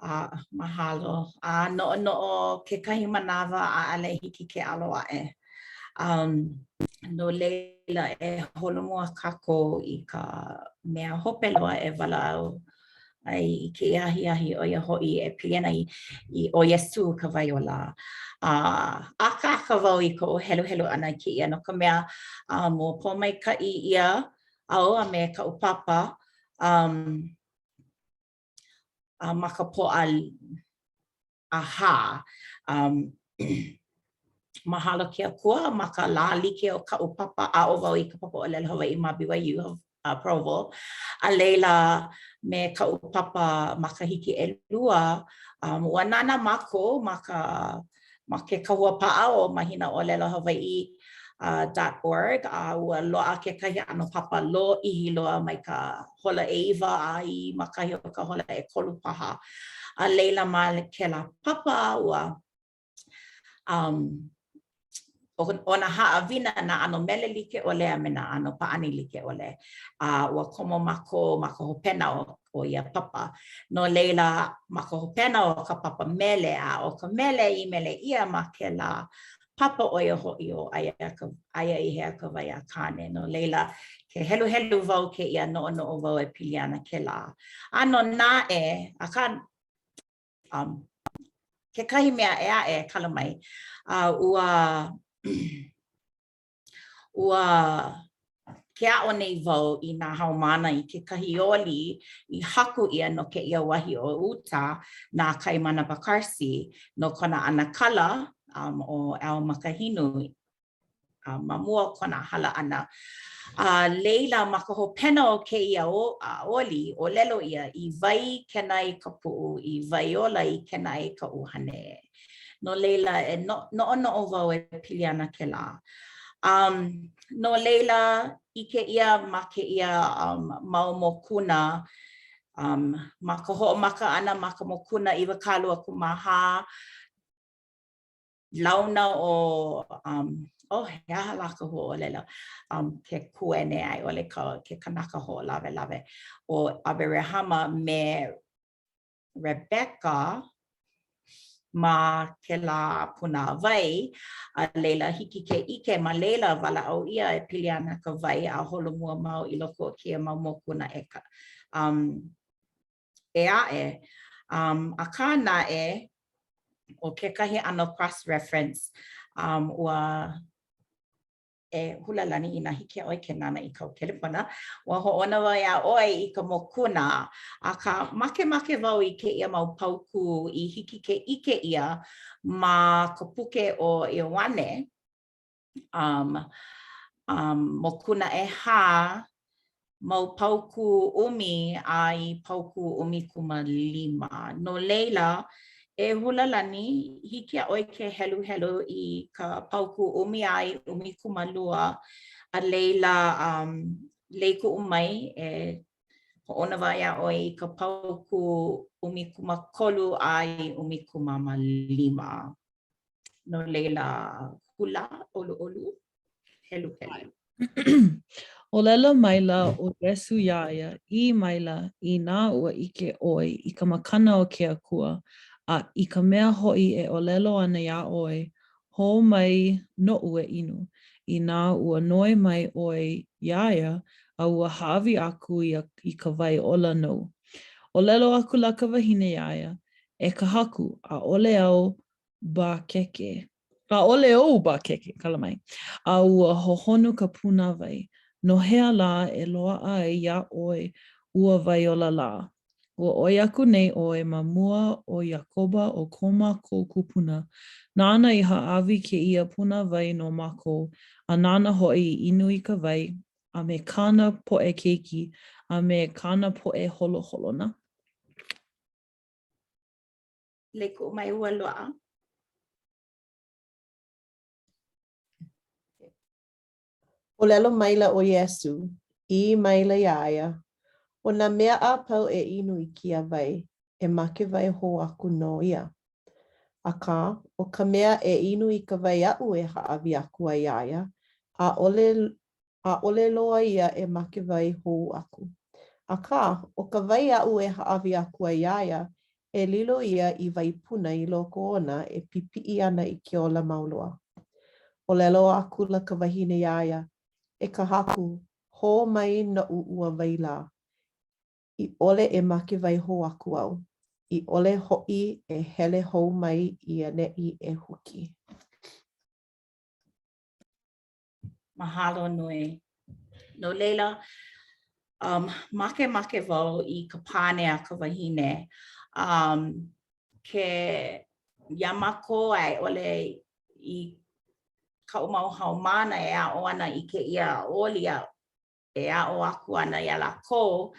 A mahalo. A noʻonoʻo kekahi manawa ʻaʻole hiki ke ʻalo aʻe. Um, no laila e holomua kākou i ka mea hope loa e walaʻau ai i kēia ahiahi ʻo ia hoʻi e pili ana i, i ʻo Iesū ka wai ola. A akāka wau i koʻu heluhelu ʻana i kēia no ka mea um, ua pōmaikaʻi ʻia au a me kaʻu papa um, a ma ka Pōʻahā. Um, mahalo ke Akua ma ka lā like o kaʻu papa, aʻo wau i ka papa ʻōlelo Hawaiʻi ma BYU uh, Provo. A laila, me kaʻu papa makahiki ʻelua, um, ua nānā mākou ma ka ma ke kahua paʻa o Mahina ʻŌlelo Hawaiʻi uh, dot org, a ua loaʻa kekahi ʻano papa lōʻihi loa mai ka hola ʻeiwa a i ma kahi o ka hola ʻekolu paha. A laila ma kēlā papa ua um, ʻo nā haʻawina nā ʻano mele like ʻole a me nā ʻano pāʻani like ʻole. A ua komo mākou ma ka hopena o, o ia papa. No laila, ma ka hopena o ka papa mele, a ʻo ka mele i mele ʻia ma kēlā papa ʻo ia hoʻi ʻo aia, ka, aia i hea ka wai a Kāne. No laila, ke heluhelu wau kēia, noʻonoʻo wau e pili ana kēlā. ʻAno naʻe, akā, um, kekahi mea ʻē aʻe kala mai, uh, ua, ua ke aʻo nei wau i nā haumāna i kekahi oli i haku ʻia no kēia wahi o Utah na Kaimana Bacarsi no kona ʻanakala um, ʻo Al Makahinu a ma mua o kona hala ʻana. A laila, ma ka hopena o kēia oli, ʻōlelo ʻia, i wai kena i ka puʻu, i wai ola i kena ai ka ʻuhane. No laila, e no, noʻonoʻo wau e pili ana kēlā. Um, no laila, ʻike ʻia ma kēia um, mau mokuna, um, ma ka hoʻomaka ʻana ma ka mokuna 24, launa o, um, oh, he aha lā ka huaʻōlelo, um, ke kuene a i ʻole ka, ke kanaka hoʻolawelawe ʻo ʻAberahama me Rebeka ma kēlā pūnāwai, a laila hiki ke ʻike ma laila walaʻau ʻia e pili ana ka wai a holomua mau i loko o kēia mau mokuna e ka, um, ʻē aʻe. Um, akā naʻe, ʻo kekahi ʻano cross reference, um, ua e Hulalani inā hiki iā ʻoe ke nānā i kāu kelepona, ua hoʻouna wau iā ʻoe i ka mokuna, akā makemake wau i kēia mau paukū i hiki ke ʻike ʻia ma ka puke ʻo Ioane, um, um, mokuna ʻehā, mau paukū ʻumi a i paukū 15. No laila, e Hulalani, hiki iā ʻoe ke heluhelu i ka paukū ʻumi a i 12, a laila, um, lei kuʻu mai e. Hoʻouna wau iā ʻoe i ka paukū 13 a i 15. No laila, hula, ʻoluʻolu, heluhelu. ʻŌlelo maila ʻo Iesū iā ia, ʻī maila, Inā ua ʻike ʻoe i ka makana o ke Akua, a i ka mea hoʻi e ʻōlelo ana iā ʻoe, Hō mai noʻu e inu, inā ua noi mai ʻoe iā ia, a ua hāʻawi aku ia i ka wai ola nou. ʻŌlelo akula ka wahine iā ia, E ka Haku, ʻaʻole au bākeke. ʻAʻole ou bākeke, kala mai, a ua hohonu ka pūnāwai. No hea lā e loaʻa ai iā ʻoe ua wai ola lā? Ua ʻoi aku nei ʻoe ma mua o Iakoba ʻo ko mākou kupuna, nāna i hāʻawi kēia pūnāwai no mākou, a nāna hoʻi i inu i ka wai, a me kāna poʻe keiki, a me kāna poʻe holoholona. Lei Kuʻumai ua loaʻa. ʻŌlelo maila ʻo Iesū, ʻī maila iā ia, ʻO nā mea a pau e inu i kēia wai, e make wai hou aku nō ia. Akā, ʻo ka mea e inu i ka wai aʻu e hāʻawi aku ai iā ia, ʻaʻole ʻaʻole loa ia e make wai hou aku. Akā, ʻo ka wai aʻu e hāʻawi aku ai iā ia, e lilo ia i wai puna i loko ona e pipiʻi ana i ke ola mau loa. ʻŌlelo akula ka wahine iā ia, E ka Haku, hō mai noʻu ua wai lā, i ʻole e make wai hou aku au, i ʻole hoʻi e hele hou mai i ʻaneʻi e huki. Mahalo nui. No laila, um, makemake wau i ka pane a ka wahine. Um, ke iā mākou a i ʻole i kaʻu mau haumāna e aʻo ana i kēia oli a e aʻo aku ana iā lākou,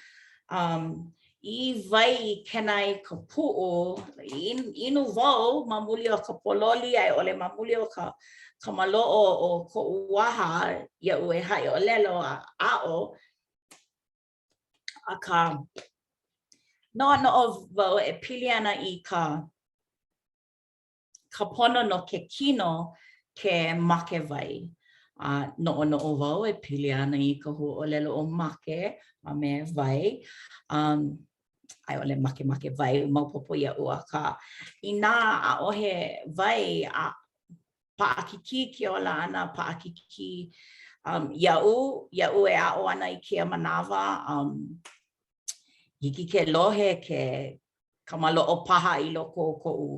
um, i wai i kena ai ka puʻu, inu wau ma muli o ka pōloli a i ʻole ma muli o ka, ka maloʻo o koʻu waha iaʻu e haʻi ʻōlelo a aʻo. Akā, noʻonoʻo wau e pili ana i ka ka pono no ke kino ke make wai. A noʻonoʻo wau e pili ana i ka huaʻōlelo ʻo make a me wai. Um, a i ʻole makemake wai, maopopo iaʻu, akā, inā ʻaʻohe wai a paʻakikī ke ola ʻana, paʻakikī um, iaʻu, iaʻu e aʻo ana i kēia manawa, um, hiki ke lohe ke ka maloʻo paha i loko o koʻu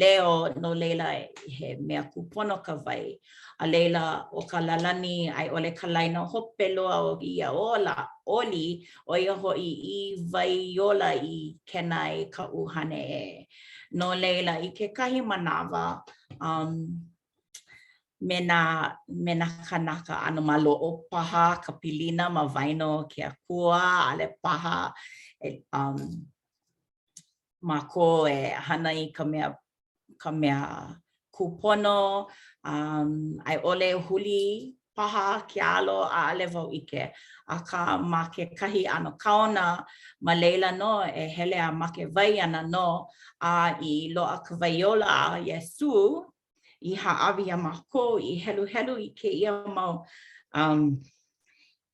leo, no laila he mea kūpono ka wai. A laila, ʻo ka lālani a i ʻole ka laina hope loa o ia ola, oli, ʻo ia hoʻi i wai ola i kena ai ka ʻuhane ē. No laila, i kekahi manawa, um, me nā, me nā kānaka ʻano maloʻo paha ka pilina ma waena o ke Akua, ʻaʻole paha e, um, mākou e hana i ka mea, ka mea kūpono, um, a i ʻole huli paha ke alo, ʻaʻole wau ʻike. Akā, ma kekahi ʻano kaona, ma laila nō e hele a make wai ana nō, a i loaʻa ka wai ola a Iesū i hāʻawi iā mākou i heluhelu i kēia mau, um,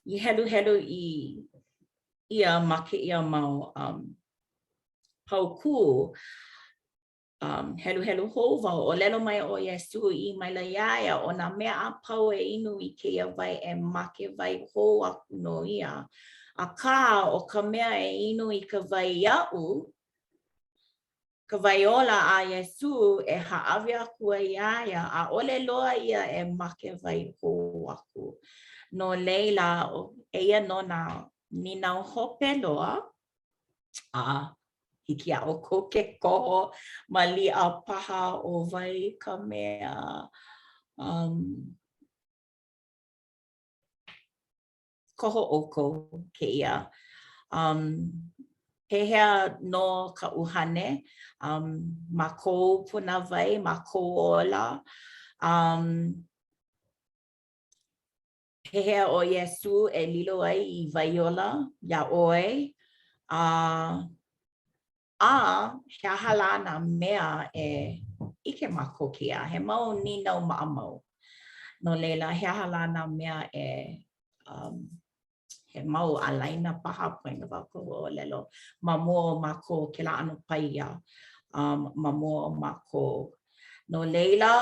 i heluhelu i ʻia ma kēia mau um, paukū, um, heluhelu hou wau, ʻōlelo mai ʻo Iesū, ʻī maila iā ia, ʻo nā mea a pau e inu i kēia wai e make wai hou aku nō ia. Akā, ʻo ka mea e inu i ka wai aʻu, ka wai ola a Iesū e hāʻawi aku ai iā ia, ʻaʻole loa ia e make wai hou aku. No laila, eia nō nā nīnau hope loa, a hiki iā ʻoukou ke koho maliʻa paha ʻo wai ka mea um, koho ʻoukou kēia. Um, pehea nō ka ʻuhane um, ma kou pūnāwai, ma kou ola, um, pehea ʻo Iesū e lilo ai i wai ola iā ʻoe? A a he aha lā nā mea e ʻike mākou kēia? He mau nīnau maʻamau. No laila, he aha lā nā mea e um, he mau ālaina paha poina wau ka huaʻōlelo ma mua o mākou kēlā ʻano paia um, ma mua o mākou. No laila,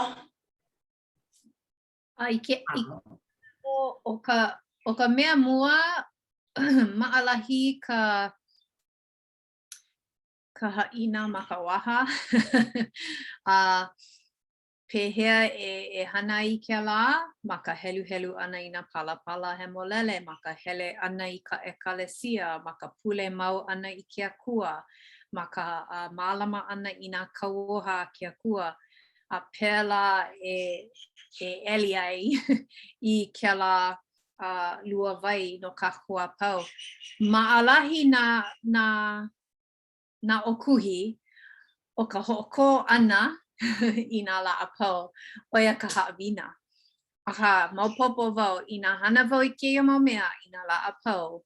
A i ke i o, o ka o ka mea mua maʻalahi ka ka haʻina ma ka waha a Pehea e e hana ai kēlā? Ma ka heluhelu ʻana i nā palapala hemolele, ma ka hele ʻana i ka ʻekalesia, ma ka pule mau ʻana i ke Akua, ma ka uh, mālama ʻana i nā kauoha a ke Akua, a pēlā e, e ʻeli ai i kēlā uh, luawai no kākou a pau. Maʻalahi nā, nā nā ʻōkuhi o ka hoʻokō ʻana i nā lā a pau, ʻo ia ka haʻawina. Akā, maopopo wau, inā hana wau i kēia mau mea i nā lā a pau,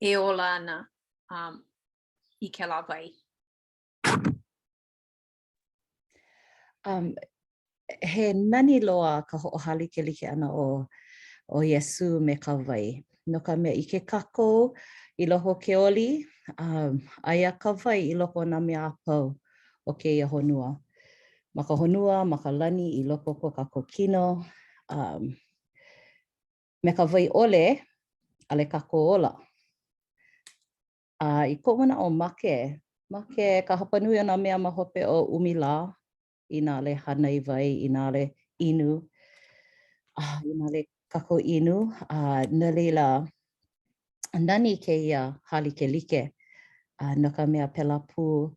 e ola ana um, i kēlā wai. Um, he nani loa ka hoʻohālikelike ʻana o o Iesū me ka wai. No ka mea, ʻike kākou i loko o ke oli, um, aia ka wai i loko o nā mea a pau o kēia honua. Ma ka honua, ma ka lani, i loko o ko kākou kino. Um, me ka wai ʻole, ʻaʻole kākou ola. A i koʻu manaʻo, make, make ka hapanui o nā mea ma hope o ʻumi lā, inā ʻaʻole hānai wai, inā ʻaʻole inu, a inā ʻaʻole kākou inu, a no laila, nani kēia hālikelike, a no ka mea pēlā pū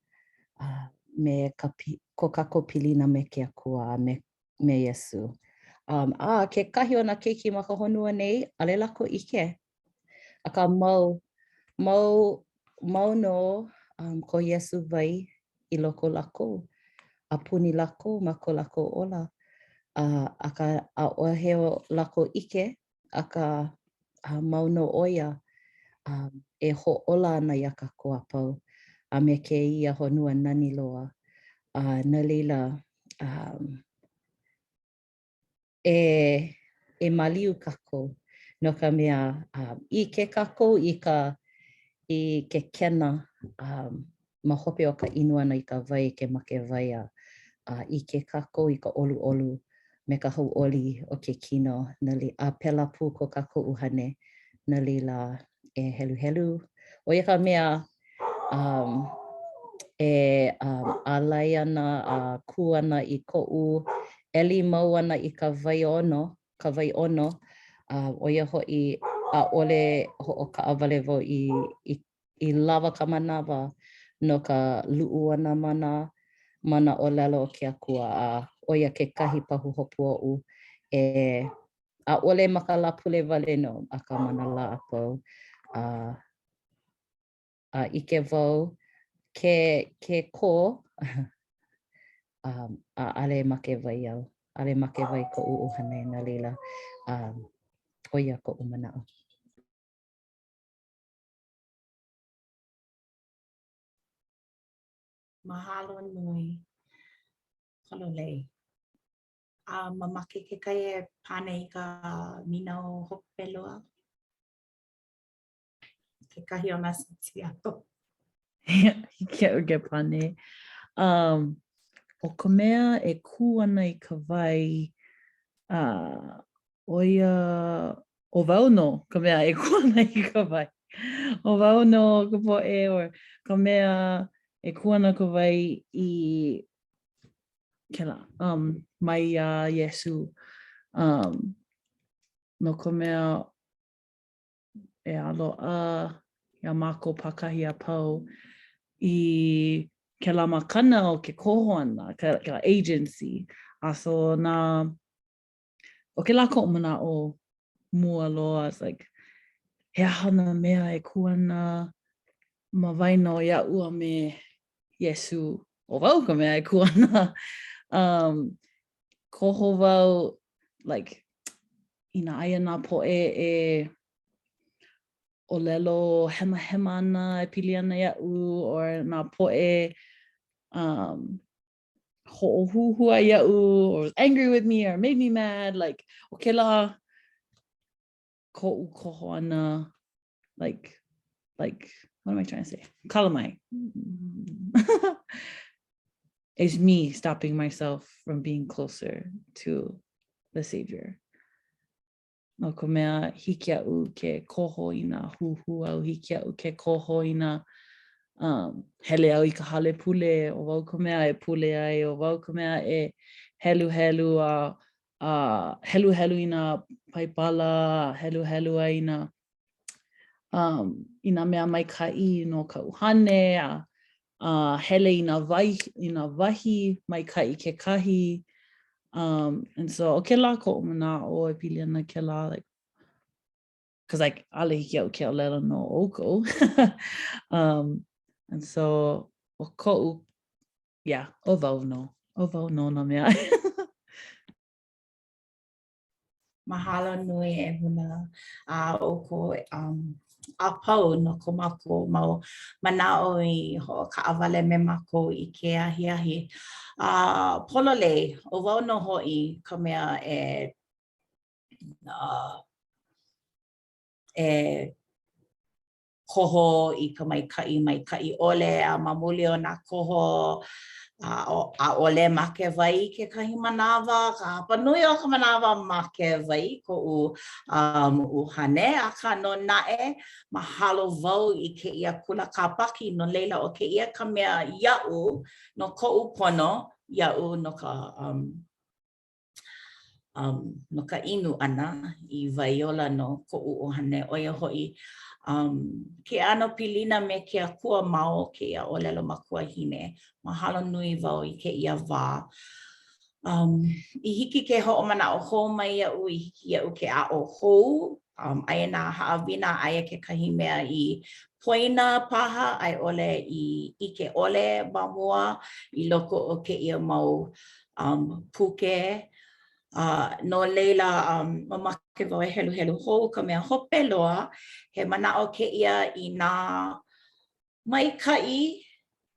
a me ka, ko kākou pilina me ke Akua a me, me Iesū. Um, a kekahi o nā keiki ma ka honua nei, ʻaʻole lākou ʻike Akā mau, mau, mau nō um, ko Iesū wai i loko o lākou, a puni lākou ma ko lākou ola. Uh, akā, ʻaʻohe o lākou ʻike, akā uh, mau nō ʻo ia uh, e hoʻola ana iā kākou a pau, a me kēia honua nani loa. Uh, no laila, um, e, e maliu kākou, no ka mea, um, ʻike kākou i ka, i ke kena um, ma hope o ka inu ʻana i ka wai, ke make wai a, a ʻike kākou i ka ʻoluʻolu me ka hauʻoli o ke kino, no laila, a pēlā pū ko kākou ʻuhane, no laila, e heluhelu, ʻo ia ka mea um, e um, ālai ana a kū ana i koʻu ʻeli mau ʻana i ka wai ono, ka wai ʻono, uh, ʻo ia hoʻi ʻaʻole hoʻokaʻawale wau i, i, i lawa ka manawa no ka luʻu ʻana ma nā, ma nā ʻōlelo o ke Akua, a ʻo ia kekahi pahuhopu oʻu e ʻaʻole ma ka Lāpule wale nō, akā ma nā lā a pau. A, a ʻike wau ke, ke kō, um, ʻaʻole make wai au, ʻaʻole make wai koʻu ʻuhane, no laila, um, ʻo ia koʻu manaʻo. Mahalo nui. Pololei. A mamake kekahi e pane i ka nīnau hope loa? Kekahi o nā Santiago. Hiki iaʻu ke pane. Um, ʻo ka mea e kū ana i ka wai, uh, ʻo ia, ʻo wau nō ka mea e kū ana i ka wai. ʻO wau nō ka poʻe or ka mea e kū ana ka wai i kēlā, um, mai iā Iesū. Um, no ka mea, e loaʻa iā mākou pākahi a pau i kēlā makana o ke koho ʻana, kēlā agency. A so nā, ʻo kēlā koʻu manaʻo mua loa, it's like, he aha nā mea e kū ana ma waena o iaʻu a me Iesū, ʻo wau ka mea e kū ana. Um, koho wau, like, inā aia nā poʻe e. ʻōlelo hemahema ana e pili ana iaʻu or nā poʻe um, hoʻohuhua iaʻu or was angry with me or made me mad, like, ʻo kēlā koʻu koho ʻana, like, like, what am I trying to say? Kala mai. Is me stopping myself from being closer to the Savior. No ka mea, hiki iaʻu ke koho inā huhū au, hiki iaʻu ke koho inā um, hele au i ka hale pule, ʻo wau ka mea e pule ai, ʻo wau ka mea e heluhelu a, a heluhelu i nā Paipala, a heluhelu ai i nā, um, i nā mea maikaʻi no ka ʻuhane, a a hele i nā wai, i nā wahi maikaʻi kekahi. Um, and so, ʻo kēlā koʻu manaʻo e pili ana kēlā, like, cause like, ʻaʻole hiki iaʻu ke ʻōlelo no ʻoukou. um, and so, ʻo koʻu, yeah, ʻo wau nō. ʻO wau nō nā mea. Mahalo nui e Hula a ʻoukou um, a pau no ko mākou mau manaʻo i hoʻokaʻawale me mākou i ke ahiahi. A uh, pololei, ʻo wau nō hoʻi ka mea e uh, e koho i ka maikaʻi, maikaʻi ʻole, a ma muli o nā koho, ʻaʻole make wai i kekahi manawa, ka hapa nui o ka manawa make wai koʻu um, ʻuhane, akā nō naʻe, mahalo wau i kēia kula kāpaki, no laila ʻo kēia ka mea iaʻu, no koʻu pono, iaʻu no ka um, um, no ka inu ʻana i wai ola no koʻu ʻuhane, ʻo ia hoʻi um, ke ʻano pilina me ke akua ma o kēia ʻōlelo makuahine. Mahalo nui wau i kēia wā. Um, i hiki ke hoʻomanaʻo hou mai iaʻu, i hiki iaʻu ke aʻo hou, um, aia nā haʻawina, aia kekahi mea i poina paha, a i ʻole i ʻike ʻole ma mua i loko o kēia mau um, puke. Uh, no laila, um, mamake wau e heluhelu hou ka mea hope loa, he manaʻo kēia i nā maikaʻi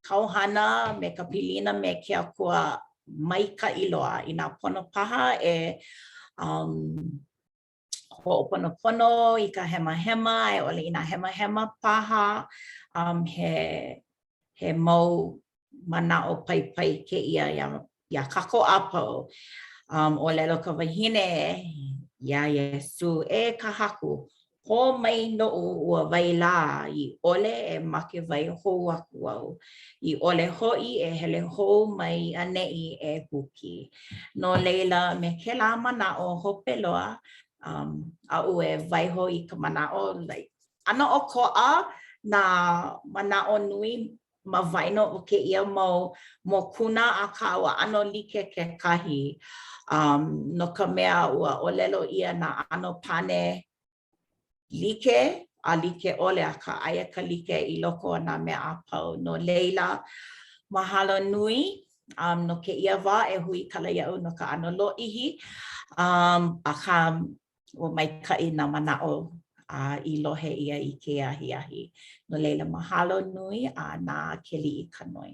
kāu hana me ka pilina me ke akua maikaʻi loa. Inā pono paha e um, hoʻoponopono i ka hemahema, a i ʻole inā hemahema paha, um, he, he mau manaʻo paipai kēia iā, iā kākou a pau. Um, ʻōlelo ka wahine iā Iesū, e ka Haku, hō mai noʻu ua wai lā i ʻole e make wai hou aku au, i ʻole hoʻi e hele hou mai ʻaneʻi e huki. No laila, me kēlā manaʻo hope loa, um, aʻu e waiho i ka manaʻo, like, ʻano ʻokoʻa nā manaʻo nui ma waena o kēia mau mokuna, akā ua ʻano like kekahi, um, no ka mea, ua ʻōlelo ʻia nā ʻano pane like a like ʻole, akā aia ka like i loko o nā mea a pau. No laila, mahalo nui um, no kēia wā e huikala iaʻu no ka ʻano lōʻihi, um, akā ua maikaʻi nā manaʻo a i lohe ʻia i kēia ahiahi. No laila, mahalo nui a na Keliʻikanoe.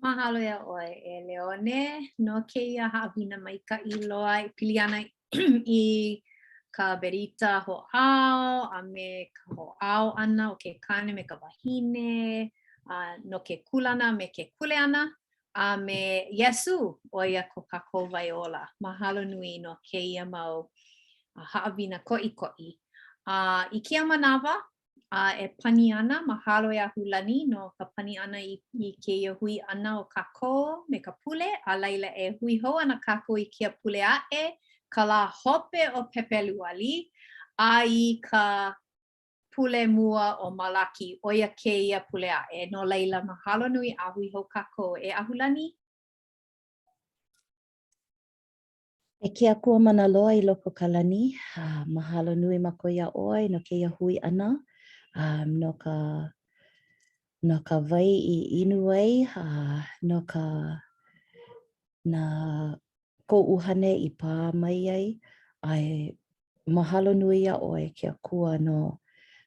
Mahalo iā ʻoe, e Leone, no kēia haʻawina maikaʻi loa e pili ana i ka berita hoʻāo a me ka hoʻāo ʻana o ke kāne me ka wahine, a no ke kūlana me ke kuleana, a me Iesū, ʻo ia ko kākou wai ola. Mahalo nui no kēia mau haʻawina koʻikoʻi. A i kēia manawa, a e pani ana, mahalo e Ahulani no ka pani ʻana i, i kēia hui ʻana o kākou me ka pule, a laila e hui hou ana kākou i kēia pule aʻe, ka lā hope o Pepeluali, a i ka pule mua o Malaki, ʻo ia kēia pule aʻe. No laila, mahalo nui a hui hou kākou. E Ahulani? E ke Akua mana loa i loko o ka lani, mahalo nui mākou iā ʻoe no kēia hui ʻana, no ka no ka wai i inu ai, no ka na kou ʻuhane i pā mai ai, a e. Mahalo nui iā ʻoe, ke Akua, no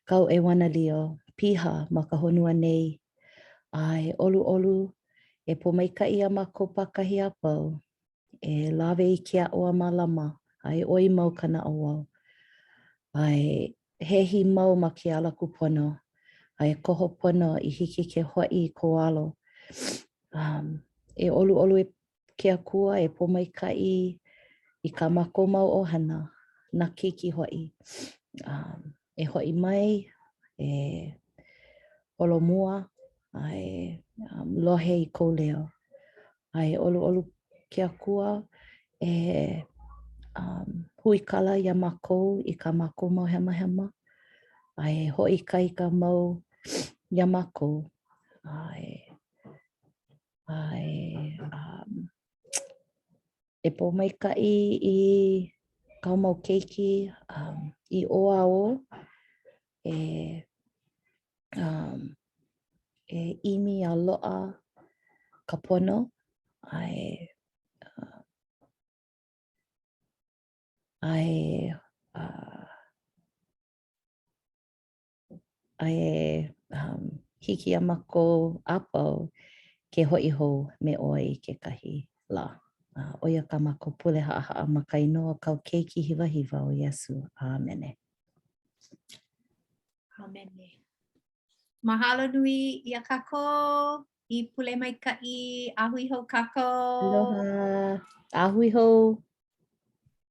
kāu ʻeuanelio piha ma ka honua nei, a e ʻoluʻolu, e pōmaikaʻi iā mākou pākahi a pau, e lawe i ke aʻo a mālama, a e ʻoi mau ka naʻauao, a e hehi mau ma ke ala kūpono, a e koho pono i hiki ke hoʻi i kou alo. Um, e ʻoluʻolu e ke Akua e pōmaikaʻi i kā mākou mau ʻohana, nā keiki hoʻi. Um, e hoʻi mai, e holomua, a e um, lohe i kou leo. A e ʻoluʻolu ke Akua e um, huikala iā mākou i kā mākou mau hemahema, a e hoʻoikaika mau iā mākou. A e A e, um, e pōmaikaʻi i kāu mau keiki um, i ʻō a ʻō, e, um, e ʻimi a loaʻa ka pono, a e, uh, a e, uh, A e um, hiki iā mākou a pau ke hoʻi hou me ʻoe i kekahi lā. Uh, ʻo ia kā mākou pule haʻahaʻa ma ka inoa o kāu keiki hiwahiwa ʻo Iesū. ʻĀmene. ʻĀmene. Mahalo nui iā kākou i pule maikaʻi. A hui hou kākou. Aloha. A hui hou.